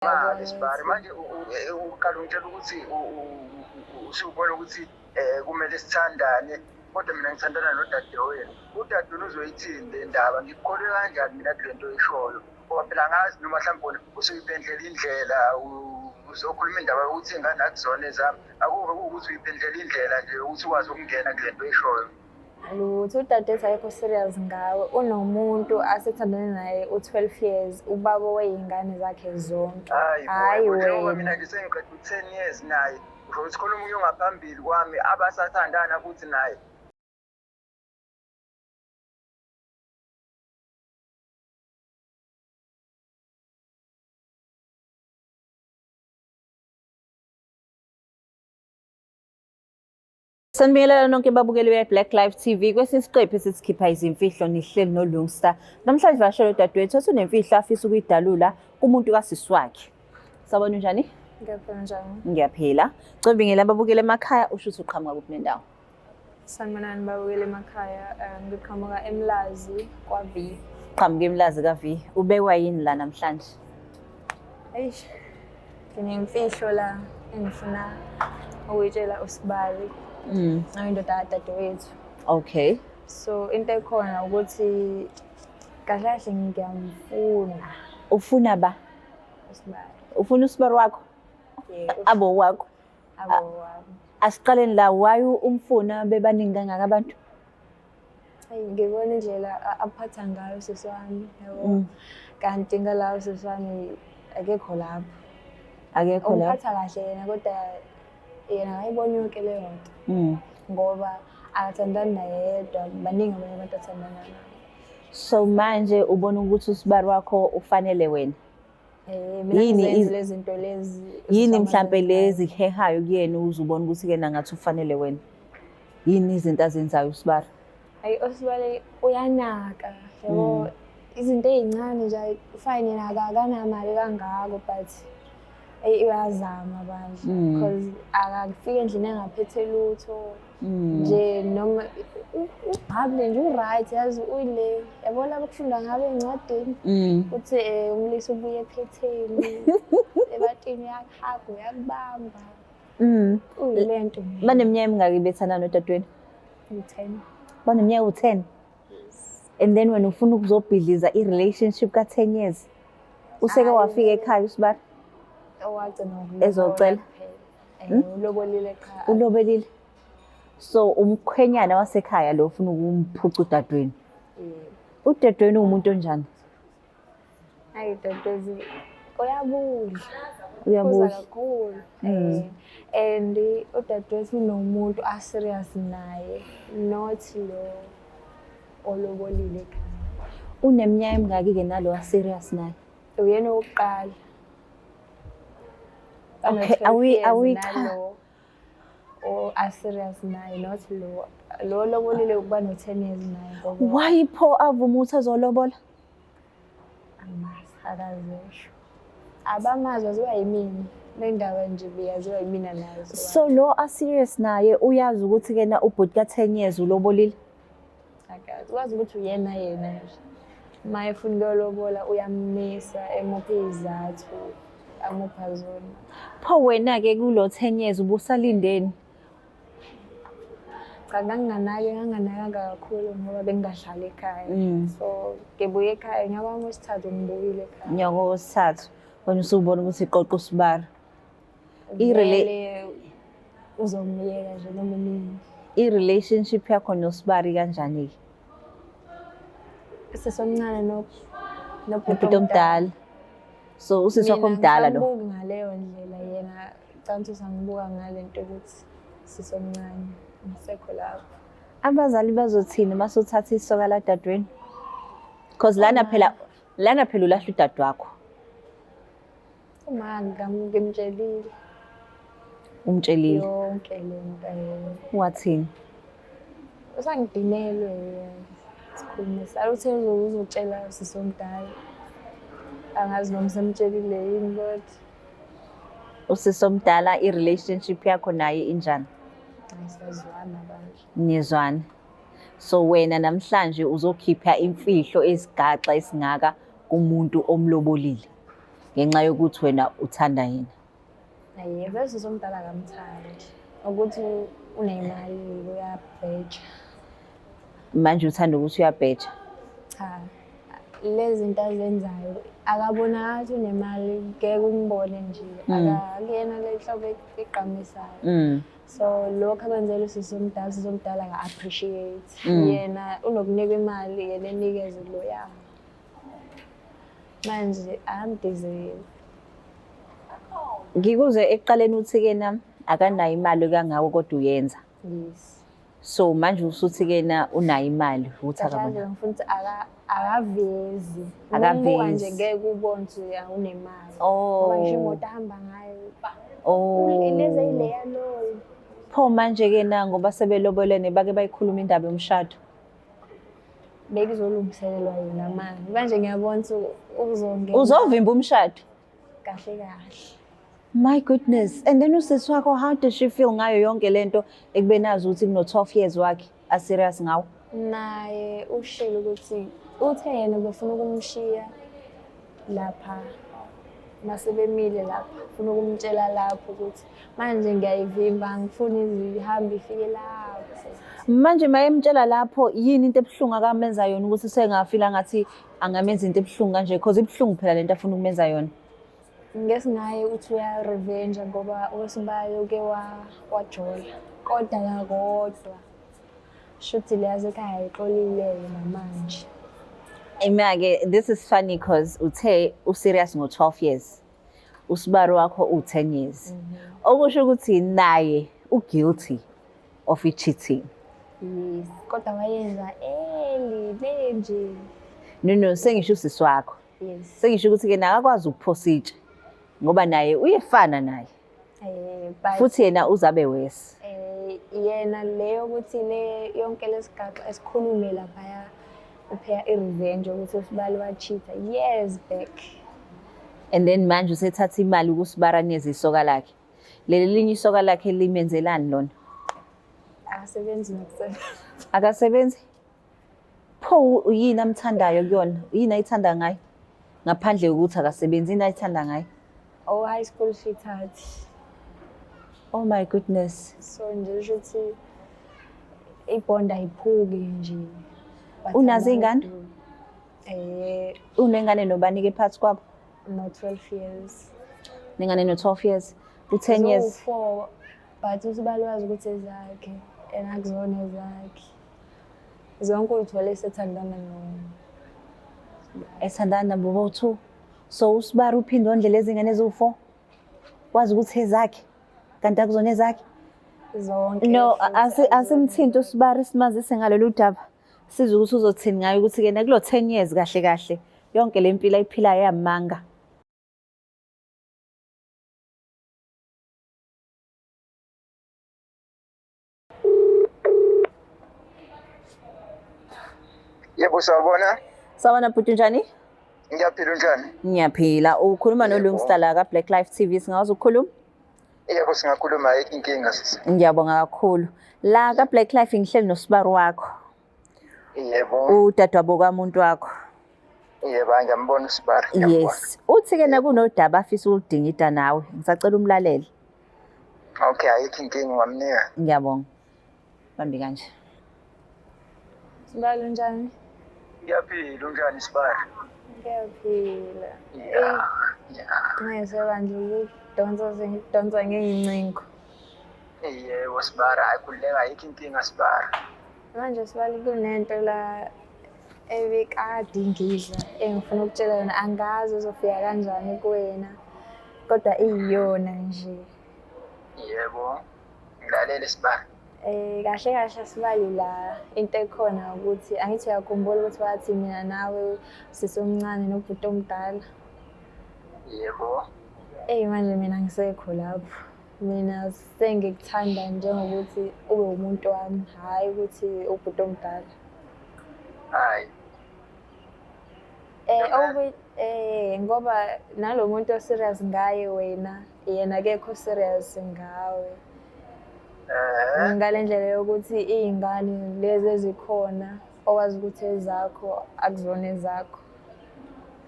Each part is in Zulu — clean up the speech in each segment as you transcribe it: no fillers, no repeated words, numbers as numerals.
Imali sibari manje uqala ungitshela ukuthi usubona ukuthi kumele sithandane kodwa mina ngithandana nodadewenu. Udadewenu uzoyithini le ndaba? Ngikukholwe kanjani mina kule nto oyishoyo? Ngoba phela angazi noma mhlawumbe wena usuyiphendlela indlela uzokhuluma indaba yokuthi iy'ngane akuzona ezami. Akuve kuwukuthi uyiphendlela indlela nje ukuthi ukwazi ukungena kule nto oyishoyo. Lutho, udadewethu akekho serious ngawe. Unomuntu asethandane naye u-12 years, ubaba wey'ngane zakhe zonke. Hayi Hhayi bo, njengoba wena. mina nje sengiqeda u-10 years naye, usho ukuthi khona omunye ongaphambili kwami abasathandana futhi naye. Sanibingelela nonke babukeli be-Black Life TV. Kwesinye isiqephu esisikhipha izimfihlo nihleli noLungsta. Namhlanje vashele udadewethu osunemfihlo afisa ukuyidalula kumuntu kasisi wakhe. Sawubona, unjani? Ngiyaphila, njani? Ngiyaphila. Cela ubingelele ababukeli emakhaya, usho ukuthi uqhamuka kuphi nendawo. Sanibonani babukeli emakhaya. Ngiqhamuka eMlazi kwa-V. Qhamuka eMlazi ka-V. Ubekwa yini la namhlanje? Eish. Nginemfihlo la engifuna ukuyitshela usibali. Oyindoda kadadewethu. So into ekhona ukuthi kahle kahle ngiyamfuna. Ufuna ba? Usibali. Ufuna usibali wakho? Yebo. Abo wakho. Abo wami. Asiqaleni la, why umfuna bebaningi kangaka abantu? Ayi, ngibona indlela aphatha ngayo sisi wami, yabo. Kanti ngalawo sisi wami akekho lapho. Akekho lapho. Umphatha kahle yena, kodwa yena akayiboni yonke leyo nto. Ngoba akathandani naye yedwa, baningi abanye abantu athandana nabo. So manje ubona ukuthi usibari wakho ufanele wena? Mina Yini ngizenze lezi zinto lezi. Yini mhlambe lezi hehayo kuyena ukuze ubone ukuthi kena ngathi ufanele wena? Yini izinto azenzayo usibari? Ayi, usibari uyanaka, yabo, izinto ey'ncane nje, fine yena akanamali kangako, but eyi uyazama bandla, because akafiki endlini engaphethe lutho. Nje noma ubhabule nje u-right, yazi uyile, yabo laba kufunda ngabe encwadini ukuthi umlisa ubuye ephetheni ebatini, uyakuhaga, uyakubamba. Uyile nto. Baneminyaka emingaki bethandana nodadewenu? U-10. Baneminyaka u-10? And then wena ufuna ukuzobhidliza i-relationship ka-10 years? Useke wafika ekhaya usibari? Owagcina ngokulobola Ezocela? kuphela. Ulobolile qha. Ulobolile. So umkhwenyana wasekhaya lo ufuna ukumphuca udadewenu. Yebo. Udadewenu uwumuntu onjani? Hayi, udadewethu uyabudla. Uyabudla. Uphuza kakhulu. And udadewethu unomuntu a-serious naye, not lo olobolile ekhaya. Uneminyaka emingaki-ke nalo a-serious naye? Uyena owokuqala. Okay, Bano-twelve years awi-cha. nalo o a-serious naye, not lo lo lobolile ukuba no-10 years naye ngoba Why pho avuma ukuthi azolobola? Angazi, akazisho. Abamazi waziwa yimina. Le ndaba nje beyaziwa yimina naye. So lo a-serious naye uyazi ukuthi kena ubhuti ka-10 years ulobolile? Akazi. Wazi ukuthi uyena yena nje. Uma efuna ukuyolobola uyamisa, emuphe izathu, amupha zona. Pho wena-ke kulo 10 years ubusalindeni? Cha, nganginganaki, nganginganakanga kakhulu ngoba bengingahlali ekhaya. So ngibuye ekhaya unyaka wami wesithathu, ngibuyile ekhaya. Unyaka wesithathu wena usubona ukuthi iqoqa usibari. Vele uzomyeka nje noma nini. I-relationship yakho nosibari kanjani-ke? Sisomncane nobhuti Nobhuti omdala. So usisi wakho omdala lo? Mina ngisambuki ngaleyo ndlela, yena cansi usangibuka ngale nto ukuthi sisomncane, ngisekho lapho. Abazali bazothini uma usuthatha isoka ladadewenu? Because lana phela ulahla udade wakho. Uma ngimtshelile. Umtshelile? Yonke le nto. Wathini? Usangidinelwe sikhulumisana. Uthe uzotshela usisi omdala. Angazi noma usemtshelile yini kodwa. Usisi omdala, i-relationship yakho naye injani? Siyazwana bandla. Niyezwana. So wena namhlanje uzokhipha imfihlo esigaxa esingaka kumuntu omlobolile. Ngenxa yokuthi wena uthanda yena. Ayi, vele usisi omdala akamthandi. Ukuthi unemali uyabheja. Manje uthanda ukuthi uyabheja. Cha, lezi zinto azenzayo akabonakali ukuthi unemali, ngeke umbone nje. Akuyena le hlobo egqamisayo. So lokhu akwenzela usisi omdala, usisi omdala aka-appreciate. Yena unokunikwa imali, yena enikeze loya. Manje akamdizeli. Ngikuzwe ekuqaleni uthi-ke na akanayo imali kangako kodwa uyenza. Yes. So manje usuthi-ke na unayo imali ukuthi Kahle akabona. ngifuna ukuthi akavezi. Akavezi. Umbuka nje ngeke ubone ukuthi unemali. Ngoba ngisho Oh. imoto ahamba ngayo. Oh. Lezi eyileya loyo. Pho manje-ke na ngoba sebelobolene bake bayikhuluma indaba yomshado. Bekuzolungiselelwa yona manje. Manje ngiyabona ukuthi uzongena Uzovimba umshado. kahle kahle. My goodness. And then usisi wakho, how does she feel ngayo yonke lento ekubeni azi ukuthi kuno-12 years wakhe a-serious ngawo? Naye ushilo ukuthi uthe yena ubefuna ukumshiya lapha masebemile lapha, ufuna ukumtshela lapho ukuthi manje ngiyayivimba, angifuni izihambe ifike lapho. Manje mayemtshela lapho, yini into ebuhlungu akamenza yona ukuthi sengafila ngathi angamenza into ebuhlungu kanje, because ibuhlungu phela lento afuna ukumenza yona. Ngesingaye uthi uya-revenge ngoba owesibayo uke wajola kodwa kakodwa shuthi le yasekhaya ayixolile-ke namanje. Ima-ke, this is funny because uthe u-serious ngo-12 years. Usibari wakho u-10 years. Okusho ukuthi naye u-guilty of i-cheating. Yes, kodwa wayenza early le nje. No, sengisho usisi wakho. Yes. Sengisho ukuthi-ke naye akakwazi ukuphosa itshe ngoba naye uyefana naye. But Futhi yena uzabe wesi. Yena leyo ukuthi le yonke lesigaxa esikhulume laphaya upheya i-revenge ukuthi usibali wa-cheat-a years back. And then manje usethatha imali ukusibara neze isoka lakhe. Leli linye isoka lakhe limenzelani lona? Akasebenzi nokusebenza. Akasebenzi? Pho yini amthandayo kuyona? Yini ayithanda ngayo? Ngaphandle kokuthi akasebenzi, yini ayithanda ngayo? Oh, high school sweetheart. Oh my goodness. So nje kusho ukuthi ibond ayiphuki nje. Unazo iy'ngane? Unengane nobani-ke phakathi kwabo? No 12 years. Nengane no-12 years. U-10 years. Ziwu-4 but usibali wazi ukuthi ezakhe and akuzona ezakhe. Zonke uy'thole esethandana no Ethandana nabo bowu-2. So usibari uphinde ondle lezi ngane eziwu-4. Wazi ukuthi ezakhe kanti akuzona ezakhe. Zonke. No, futhi akuzona. Asimthinte usibari simazise ngalolu daba. Sizwe ukuthi uzothini ngayo ukuthi-ke nakulo 10 years kahle kahle yonke le mpilo ayiphilayo yamanga. Yebo, sawubona. Sawubona bhuti, unjani? Ngiyaphila, unjani? Ngiyaphila. Ukhuluma Yebo. noLungsta la ka-Black Life TV. Singakwazi ukukhuluma? Yebo, singakhuluma, ayikho inkinga sisi. Ngiyabonga kakhulu. La ka-Black Life ngihleli nosibari wakho. Yebo. Udadewabo kamuntu wakho. Yebo, ngiyambona usibari. Ngiyambona. Yes. Uthi-ke nakunodaba afisa ukuludingida nawe. Ngisacela umlalele. Okay, ayikho inkinga, ungamnika. Ngiyabonga. Bambi kanje. Sibali, unjani? Ngiyaphila, unjani sibari? Ngiyaphila. Yeah. Ngisebandla ukudonsa sengidonsa ngey'ncingo. Yebo sibari, hayi khululeka, ayikho inkinga sibari. Manje sibali kunento la ebekade ngidla engifuna ukutshela yona, angazi uzofika kanjani kuwena kodwa iyiyona nje. Yebo. Ngilalele sibari. Kahle kahle sibali la into ekhona ukuthi angithi uyakhumbula ukuthi wathi mina nawe sisi omncane nobhuti omdala. Yebo. Eyi manje mina ngisekho lapho. Mina sengikuthanda njengokuthi ube umuntu wami, hhayi ukuthi ubhuti omdala. Hayi. Ngoba nalo muntu o-serious ngaye wena, yena akekho serious ngawe. Ngale ndlela yokuthi iy'ngane lezi ezikhona owazi ukuthi ezakho akuzona ezakho.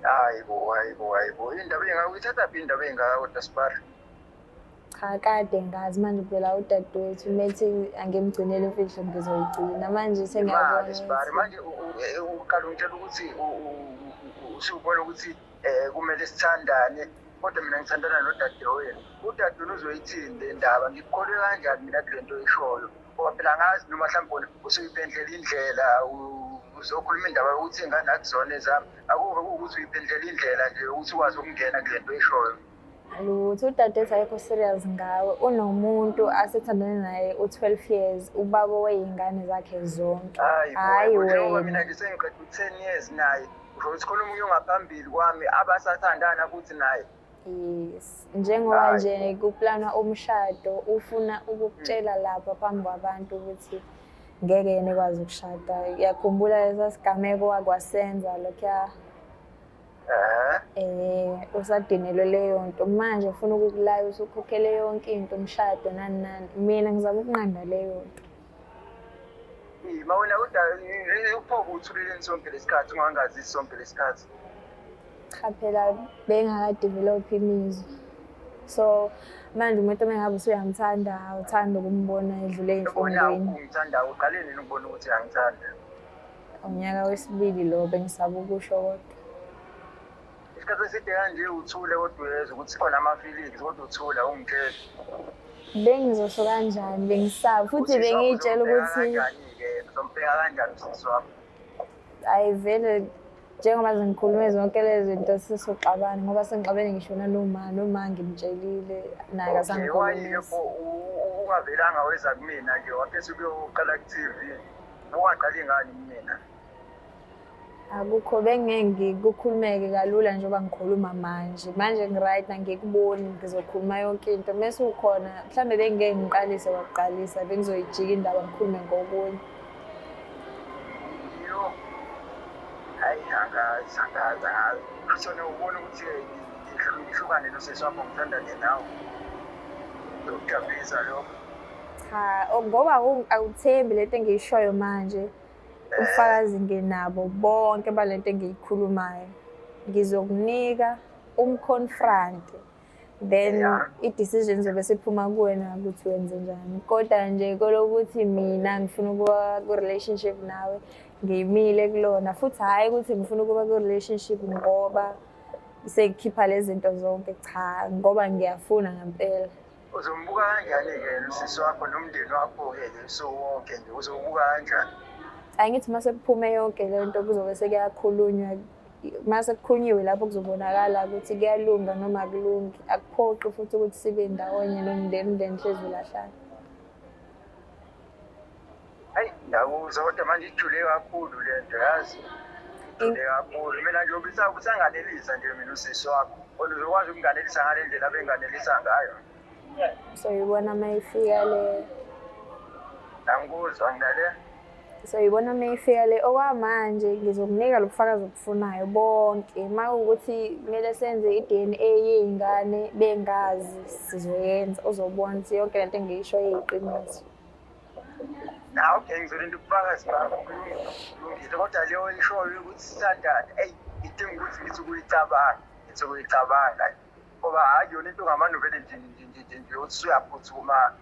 Hayi bo, hayi bo, hayi bo. Indaba engaka uyithathaphi indaba engaka kodwa sibari? Cha, kade ngazi manje phela udadewethu methi angimgcinele imfihlo ngizoyigcina manje sengiyabona Imali sibari ukuthi manje uqala ungitshela ukuthi usubona ukuthi kumele sithandane kodwa mina ngithandana nodadewenu. Udadewenu uzoyithini le ndaba? Ngikukholwe kanjani mina kule nto oyishoyo? Ngoba phela angazi noma mhlawumbe wena usuyiphendlela indlela uzokhuluma indaba yokuthi iy'ngane akuzona ezami. Akuve kuwukuthi uyiphendlela indlela nje ukuthi ukwazi ukungena kule nto oyishoyo. Lutho, udadewethu akekho serious ngawe. Unomuntu asethandane naye u-12 years, ubaba wey'ngane zakhe zonke. Hayi bo, Hhayi hayi bo, njengoba wena. mina nje sengiqeda u-10 years naye, usho ukuthi khona omunye ongaphambili kwami abasathandana futhi naye. Yes. Njengoba Hhayi nje kuplanwa umshado, ufuna ukukutshela lapha phambi kwabantu ukuthi ngeke yena ekwazi ukushada. Uyakhumbula lesa sigameko wakwasenza lokhuya usadinelwe leyo nto. Manje ufuna ukukulaya usukhokhele yonke into, umshado nani nani. Mina ngizama ukunqanda leyo nto. Ma wena kodwa uphoke uthuleleni sonke lesikhathi ungangazisi sonke lesikhathi? Cha phela bengaka-develop imizwa. So manje umuntu uma ngabe usuyamthanda awuthandi ukumbona edlule Ubona ey'nhlungwini. ungithandayo uqale nini ukubona ukuthi uyangithanda? Unyaka wesibili lo bengisaba ukusho kodwa. Isikhathi eside kanje uthule kodwa uyezwa ukuthi khona ama-feelings kodwa uthule awungitsheli. Bengizosho kanjani bengisaba futhi Usisi wakho bengiy'tshela uzombheka ukuthi kanjani-ke? Uzombheka kanjani usisi wakho? Ayi vele njengoba sengikhulume zonke lezi zinto sesizoxabana ngoba sengixabene ngisho nanoma noma ngimtshelile naye Okay, why-ke kasangikhulumisi. pho ungavelanga weza kumina nje wakhetha ukuyoqala ku-TV? Ungaqali ngani kumina? Akukho bengeke kukhulumeke kalula njengoba ngikhuluma manje. Manje ngi-right angikuboni ngizokhuluma yonke into. Mese ukhona mhlambe bengeke ngiqalise kwakuqalisa bengizoyijika indaba ngikhulume ngokunye. Yo, hayi angazi, angazi, angazi. Kusona ubona ukuthi ngihlukane nosisi wakho ngithandane nawe. Ngiyakujabulisa lokho. Cha, ngoba awuthembi lento engiyishoyo manje. Ubufakazi nginabo bonke balento engiyikhulumayo. Ngizokunika umconfront then i-decision izobe siphuma kuwena ukuthi wenze njani. Kodwa nje kolokuthi mina ngifuna ukuba ku-relationship nawe ngiyimile kulona futhi hhayi ukuthi ngifuna ukuba ku-relationship ngoba sekukhipha lezi zinto zonke, cha ngoba ngiyafuna ngempela. Uzombuka kanjani-ke usisi wakho nomndeni wakho-ke nje usuwonke nje uzowubuka kanjani? Angithi uma sekuphume yonke le nto kuzobe sekuyakhulunywa, uma sekukhulunyiwe lapho kuzobonakala ukuthi kuyalunga noma akulungi. Akuphoqi futhi ukuthi sibe ndawonye nomndeni, umndeni hlezi ulahlane. Hayi, ngiyakuzwa kodwa manje ijule kakhulu le nto yazi. Ijule kakhulu. Mina nje usanganelisa nje mina usisi wakho. Wena uzokwazi ukunganelisa ngale ndlela abenganelisa ngayo. Soyibona uma ifika le. Angikuzwa ngilale. Soyibona uma ifika le. Okwamanje ngizokunika lo bufakazi obufunayo bonke. Uma kuwukuthi kumele senze i-DNA yey'ngane bengazi sizoyenza, uzobona ukuthi yonke lento engiyishoyo iyiqiniso. Na okay, ngizolinda ubufakazi bakho. Kulungile, kodwa leyo oyishoyo ukuthi sithandane, eyi idinga ukuthi ngithi ukuyicabanga, ngithi ukuyicabanga. Ngoba hhayi yona into ngamane uvele nje nje nje nje nje uthi usuyaphuthuma.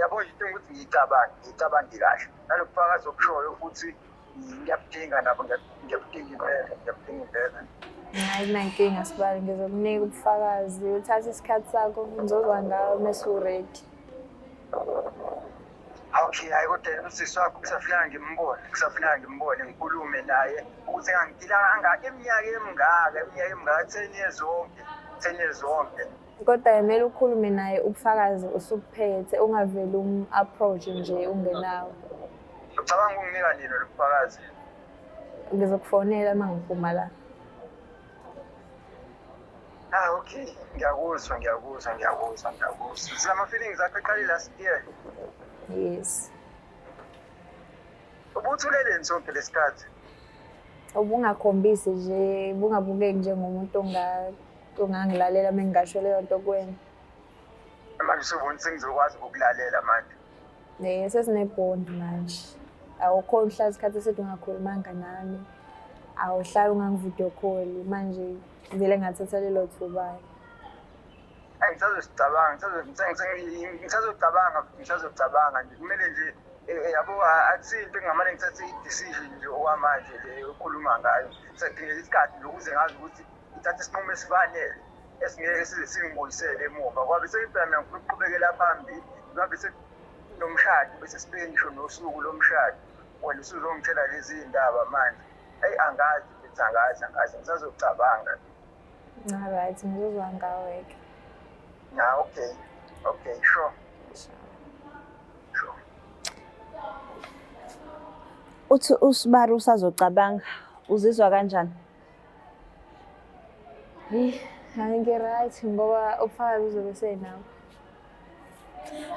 Yabo nje idinga ukuthi ngiyicabange, ngiyicabange kahle. Nalobufakazi obushoyo futhi ngiyabudinga nabo, ngiyabudinga impela, ngiyabudinga impela. Hayi kunankinga sibali, ngizokunika ubufakazi, uthathe isikhathi sakho ngizozwa ngawe mese u-ready. Okay, hayi kodwa usisi wakho kusafuneka ngimbone, kusafuneka ngimbone ngikhulume naye ukuthi engangilanga iminyaka emingaka, iminyaka emingaka, 10 years wonke, 10 years wonke. Kodwa kumele ukhulume naye ubufakazi usuphethe, ungaveli um-approach nje ungenawo. Ucabanga ukunginika nini lo bufakazi? Ngizokufonela uma ngiphuma la. Ah, okay. Ngiyakuzwa, ngiyakuzwa, ngiyakuzwa, ngiyakuzwa. Silama feelings akho eqale last year. Yes. Ubuthuleleni sonke lesikhathi? Ubungakhombisi nje, ubungabukeki njengomuntu ongangilalela uma ngingasho leyo nto kuwena. Manje usubona sengizokwazi ukukulalela manje. Sesinebhondi manje. Awukhoni ukuhlala isikhathi eside ungakhulumanga nami. Awuhlali ungangi-video call manje vele ngathatha lelo thuba. Ayi, ngisazosicabanga, ngisazocabanga, ngisazocabanga nje. Kumele nje yabo, akusinto engingamane ngithathe i-decision nje okwamanje le okhuluma ngayo. Sadingeka isikhathi nje ukuze ngazi ukuthi ngithathe isinqumo esifanele esingeke size singibuyisele emuva. Kwabe sekuphela mina ngifuna ukuqhubekela phambili, ngabe sekunomshado, bese sibeke ngisho nosuku lomshado. Wena usuzongitshela lezi iy'ndaba manje. Eyi, angazi mfethu, angazi, angazi, ngisazocabanga. Alright, ngizozwa ngawe-ke. Na, okay, sure. Sure. Uthi usibari usazocabanga, uzizwa kanjani? Heyi, hayi, ngi-right ngoba ubufakazi uzobe senabo.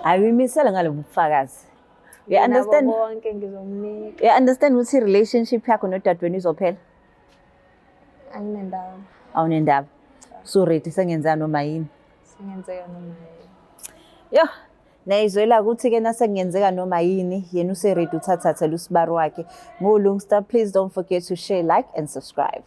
Hayi, uyimisele ngalobu bufakazi. You Nabo understand? bonke ngizomnika. You understand ukuthi i-relationship yakho nodadewenu izophela? Anginendaba. Awunendaba. So ready sengenza noma yini. Singenzeka noma yini. Yo, nayizwela ukuthi-ke nasekungenzeka noma yini, yena use-ready uthathathela usibari wakhe. NguLungsta, please don't forget to share, like and subscribe.